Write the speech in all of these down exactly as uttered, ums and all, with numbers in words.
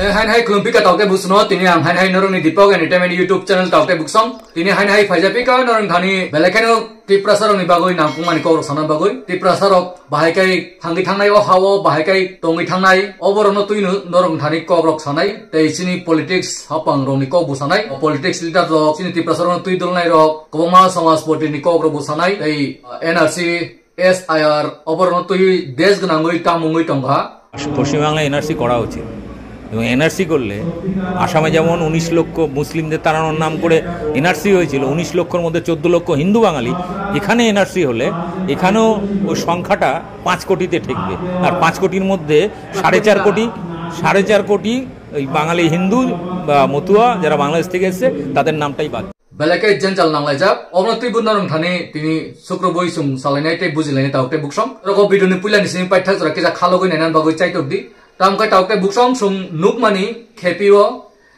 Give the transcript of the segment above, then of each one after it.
Hain hai khulumpi ka tawte busuno, tini ang hain hai norokni Deepak Entertainment YouTube channel tawte buksong. Tini hain hai phaijapika norok thani belai kheno Tiprasa rokni bagwi nangkukmani kokrok sana bagwi. Tiprasa rok bahai kai thangwi thangnai o hao, bahai kai tongwi thangnai o borokno twino norok thani kokrok sanai. Tei chini politics hapang rokni kok busanai. O politics leader rok chini Tiprasa rokno twi dolnai rok kwbangma samajpati ni kokrok busanai. Tei, uh, N R C S I R oborokno twi desh gwnangwi tamungwi tongkha. পশ্চিমবাংলায় এনআরসি করা উচিত। এবং এনআরসি করলে আসামে যেমন উনিশ লক্ষ মুসলিমদের তাড়ানোর নাম করে এনআরসি হয়েছিল, উনিশ লক্ষর মধ্যে চোদ্দ লক্ষ হিন্দু বাঙালি, এখানে এনআরসি হলে এখানেও ওই সংখ্যাটা পাঁচ কোটিতে ঠেকবে। আর পাঁচ কোটির মধ্যে সাড়ে চার কোটি, সাড়ে চার কোটি ওই বাঙালি হিন্দু বা মতুয়া যারা বাংলাদেশ থেকে এসেছে, তাদের নামটাই বাদ। Belai khe jenjal nanglaijak. Obono twibo norok thani tini sukrubwi chwng salainai tei bujilainai tawk tei buksong. Rogo video ni puila ni simi paithak jora kisa khalogwi nainani bagwi chaitok di. Tamo khe tawk tei buksong chwng nukmani khepio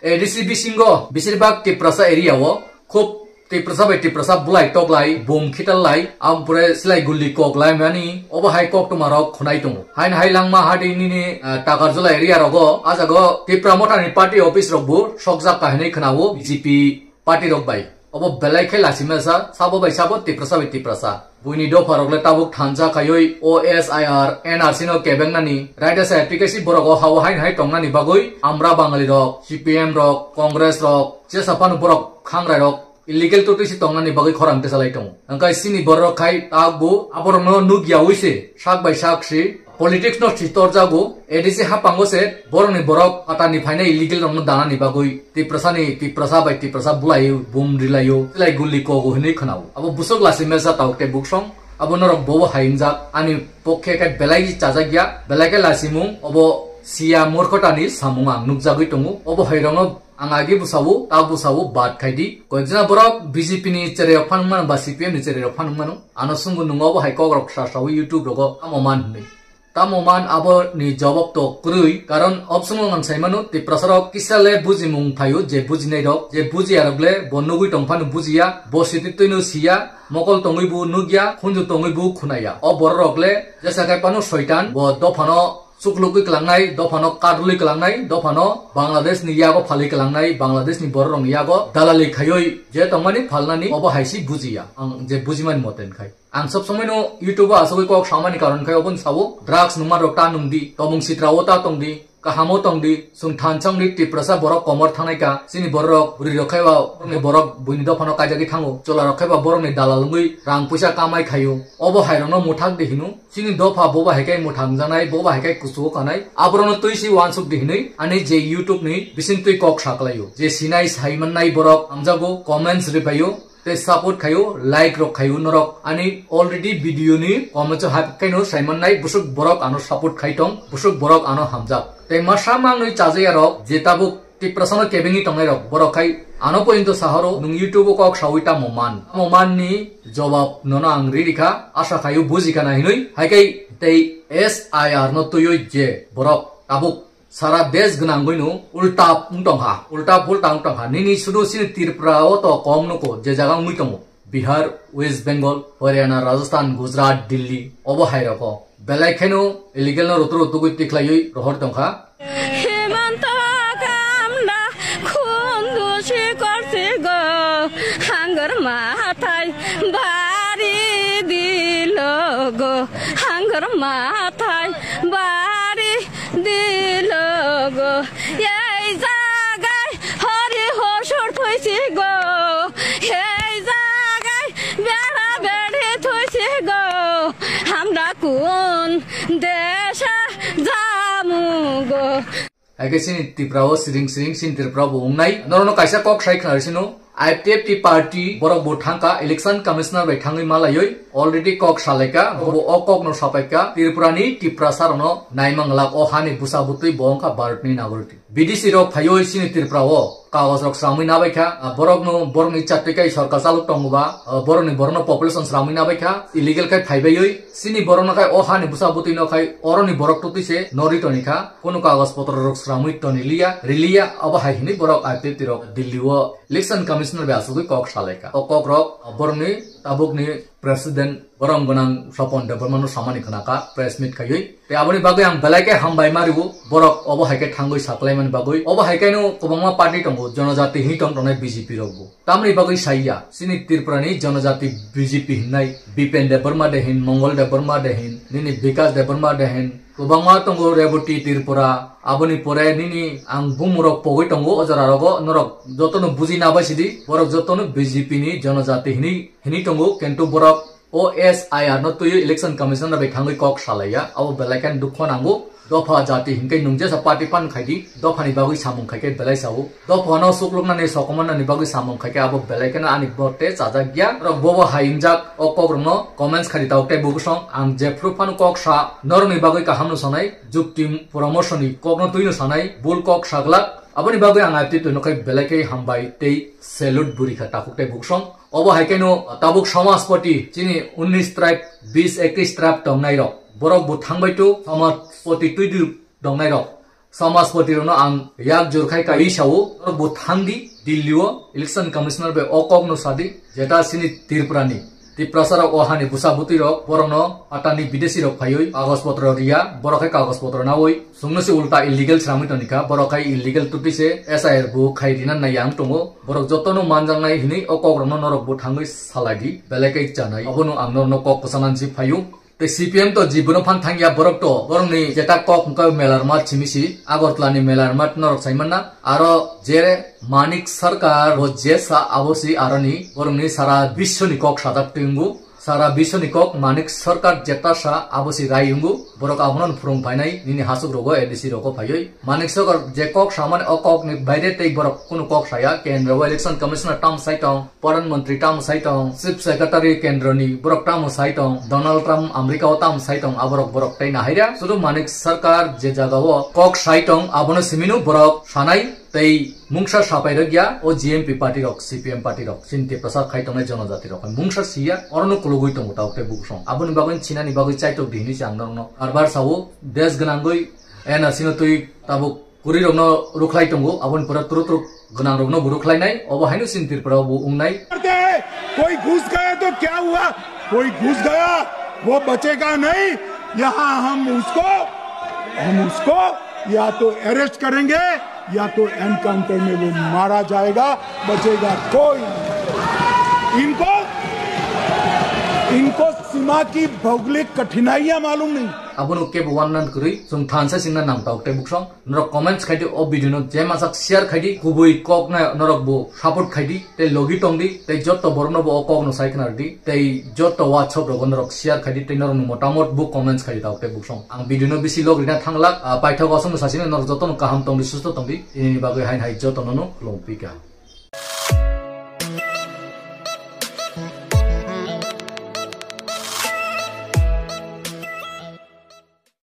A D C bisingo besirbak Tiprasa area o khub Tiprasa bai Tiprasa bulai toklai, bum khital lai, ampore silai gulli kok lai mani, obo hai koktwma rok khwnai tongo. Hain hai langma hadi nini, ah, Takarjula area rogo, ah jago Tipra Motha ni party office rok bo sokjak ka hinwi khwnao B J P party rok bai. Obo belai khe lachimasa, sabo bai sabo Tiprasa bai Tiprasa. Buini dopha rok le tabuk thansa khaioi O S I R N R C no kebengnani, raida sa application borok o hao hain hai tongnani bagwi, amra Bangali rok, C P M rok, Congress rok, jesa phano borok khangrai rok, illegal to twi se tongnani bagwi khorang tesalai tongo. Hwnkhe chini borok khai tabuk aborokno nukyaui se sak bai sak si politics no si torjago, A D C hapango se borokni borok phatani phainai illegal rokno danani bagwi Tiprasani, Tiprasa bai Tiprasa bulaio, bum rilaio, silai gulli kogo hinwi khwnao. Abo busuk lachimasa tawk tei buksong, abo norok bobo hai wngjak, ani pokhe khe belai chajakya, belai khe lachimung, obo siya murkhotani samung ang nukjagwi tongo, obo hai rokno Ang agi bwsao, ta bwsao bad khai di. Koijna borok B J P ni chererok phan wngmano ba C P M ni chererok phan wngmano. Ano swngo nwng obo hai kokrok sa sawi YouTube rogo tamo man hwnwi. Tamo man abo ni jawab to kwrwi. Karon opsongo ang sai mano Tiprasa rok kisa le bujimung phaio je bujinai rok, je bujiya rok le bo nugwi tong phano bujiya, bo siti twino siya, mokol tongwi bo nukya, khunju tongwi bo khunaya. O borok rok le jesa khai phano soitan, bo dophano chuklugwi kwlangnai, dophano kadulwi kwlangnai, dophano Bangladesh ni yago phalwi kwlangnai, Bangladesh ni borok rokni yago dalali khaioi je tongmani phalnani obo hai si bujiya. Ang je bujimani mote khai. Ang sob somoi no YouTube o asogwi kok samani karon khai obo ni sao drugs nungma rok ta nungdi, tomung sitra o ta tongdi, kahamo tongdi, chwng thansa wngdi Tiprasa borok komor thangnai ka, chini borok rok bwrwi rok khai ba, borokni borok buini dophano kaijagwi thango, chola rok khai ba borokni dalal wngwi rang puisa kamai khaio. Obo hai rokno muthak di hino. Chini dopha boba hai khe mwthangjaknai, boba hai khe kuchugo kanai. Aborokno twi si uansuk di hinwi ani je YouTube ni bising twi kok saklaio. Je sinai sai mannai borok hamjago, comments rwphaio, tei support khaio, like rok khaio norok. Ani already video ni comments o hap khaino sai mannai, busuk borok ano support khai tong, busuk borok ano hamjak. Tei masa mangnwi chajaya rok je tabuk Tiprasano kebengwi tongnai rok, borok khai ano pointo sahoro, nwng YouTube o kok sawi tamo man. Tamo man ni jawab nono ang riri kha, asa khaio buji kana hinwi. Hai khe tei S I R no twiwi je borok tabuk sara desh gwnangwi no ulta wng tongkha, ulta pulta wng tongkha. Nini sudu sini Tripura o to kom nuko, je jaga wngwi tongo. Bihar, West Bengal, Haryana, Rajasthan, Gujarat, Delhi, obo hai roko. Belai kheno illegal no rotor rotugwi tikhlaiwi rohor tongkha. Himanta kamla khundu sikor sigo, hangor mathai bari dilogo, hangor mathai bari dilogo. Ei jagai hori hosor thoisigo, ei jagai bera beri thoisigo, hamra kun desha jamugo. Hai khe chini Tripura o siring siring chini Tripura bo wngnai. Norokno kaisa kok sai khna sino. I P F T party borok bo thangka election commissioner bai thangwi malaiwi already kok salaika, bo o kok no sapaika Tripura ni Tiprasa rokno naimang lak o hani busa butwi bo wngkha Bharat ni nagorik. B D C rok phaiwi chini Tripura o kagoj rok sramwi nabaikha, borok no borok ni chatwi kai sorkar chalok tongo ba, borok ni borok no population sramwi nabaikha, illegal kai phaibaiwi chini borok no khai o hani busa butwi no khai oro ni borok twtwi se norwi tonikha, kunu kagoj potro rok sramwi toni liya, riliya, abo hai hinwi borok I P F T rok Delhi o Election Commissioner bai asugwi kok salaikha. O kok rok borokni tabukni President borom gwnang Sopon Debbarma no samani khwnakha press meet khaiwi. Tei aboni bagwi ang belai khe hambai ma rwo, borok obo hai khe thangwi saklaimani bagwi. Obo hai khe no kwbangma party tongo, jonojati hwnwi tong tongnai B J P rok bo. Tamni bagwi saiya, chini Tripura ni jonojati B J P hwnwi Bipen Debbarma de hin, Mongol Debbarma de hin, nini Bikas Debbarma de hin, kwbangma tongo Reboti Tripura, aboni pore nini ang bumurok pogwi tongo o jora rogo, norok jotono buji na bai sidi, borok jotono B J P ni jonojati hini, hini tongo, kintu borok o S I R no twiwi Election Commission no bai thangwi kok salaiya, abo belai khe dukho nango, dopha jati hinkhe nung jesa party pan khaidi, dophani bagwi samung khaikhe belai sao, dophano sukluknani sokomornani bagwi samung khaikhe abo belai kheno ani bote chajak ya. Norok bobo hai wngjak o kokrokno comments khadi tabuk tei bukhuksong. Ang jephru phano kok sa norokni bagwi kahamno sanai, jukti poramorshoni kokno twino sanai, bul kok saglak. Aboni bagwi ang aitwi twino khai belai khe hambai tei salute buri kha takhuk tei bukhuksong. Obo hai kheno tabuk Samajpati chini unnish tribe, bish ekis tribe tongnai rok. Borok bo thangbai tu Samajpati twidu tongnai rok. Samajpati rokno ang yak jor khai kai sao, norok bo thangdi Delhi o, Election Commissioner bai o kok no sadi, jeta chini Tripura ni, Tiprasa rok o hani busa butwi rok, borok no atani bidesi rok phaiwi kagoj potro riya, borok khai kagoj potro nawi, chwngno se ulta illegal sramwi tongkha, borok khai illegal tutwi se S I R bo khai rina nai ang tongo, borok joto no manjaknai hinwi o kok rokno norok bo thangwi salai di, belai kai chanai, obono ang norokno kok kwchana si phaio. Tei C P M to jibono phan thangya borok to, borokni jeta kok hwnkha Melarmat simi si, Agartala ni Melarmat norok sai manna. Aro je Manik Sarkar bo je sa abo si aroni, borokni sara biswoni kok sajak twi wngo. Sara biswoni kok Manik Sarkar jeta sa abo si rai wngo. Borok abono phwrwng phainai nini hasuk rogo A D C rogo phaiwi. Manik Sarkar je kok samani o kok ni baire tei borok kunu kok saya, kendro o Election Commissioner tam sai tong. Pradhan Mantri tamo sai tong, Chief Secretary kendroni borok tamo sai tong, Donald Trump America o tamo sai tong, aborok borok tei nahaira. Sudu Manik Sarkar je jaga o kok sai tong, abono simino borok sanai tei mungsa sapai rwkya o G M P party rok, C P M party rok, chini Tiprasa khai tongnai jonojati rok mungsa siya, orono kulugwi tongo tabuk tei bukusong. Aboni bagwi sinani bagwi chaitok di hinwi se ang norokno arbar sao, des gwnangwi N R C no twi tabuk kwrwi rokno rwkhlai tongo, aboni pore turu turu gwnang rokno bo rwkhlai nai, obo haino chini Tripura o bo wngnai. करते हैं, कोई घुस गया तो क्या हुआ? कोई घुस गया, वो बचेगा नहीं। यहाँ हम उसको, हम उसको या तो अरेस्ट करेंगे या तो एनकाउंटर में वो मारा जाएगा, बचेगा कोई नहीं। इनको, इनको सीमा की भौगोलिक कठिनाइयां मालूम नहीं। Abono kebo uanna kwrwi chwng thansa singna nang tabuk tei buksong. Norok comments khai di, o video no je masak share khai di, kubui kok na norok bo support khai di, tei logi tong di, tei jotto borok no bo o kok no sai khna di, tei jotto WhatsApp rogo norok share khai di, tei norok no motamot bo comments khai di tabuk tei buksong. Ang video no bisi log rina thanglak, ah, paithak aswk no sasini norok jotto no kaham tong di, susto tong di, ini bagwi hain hai jotto no no khulum pika.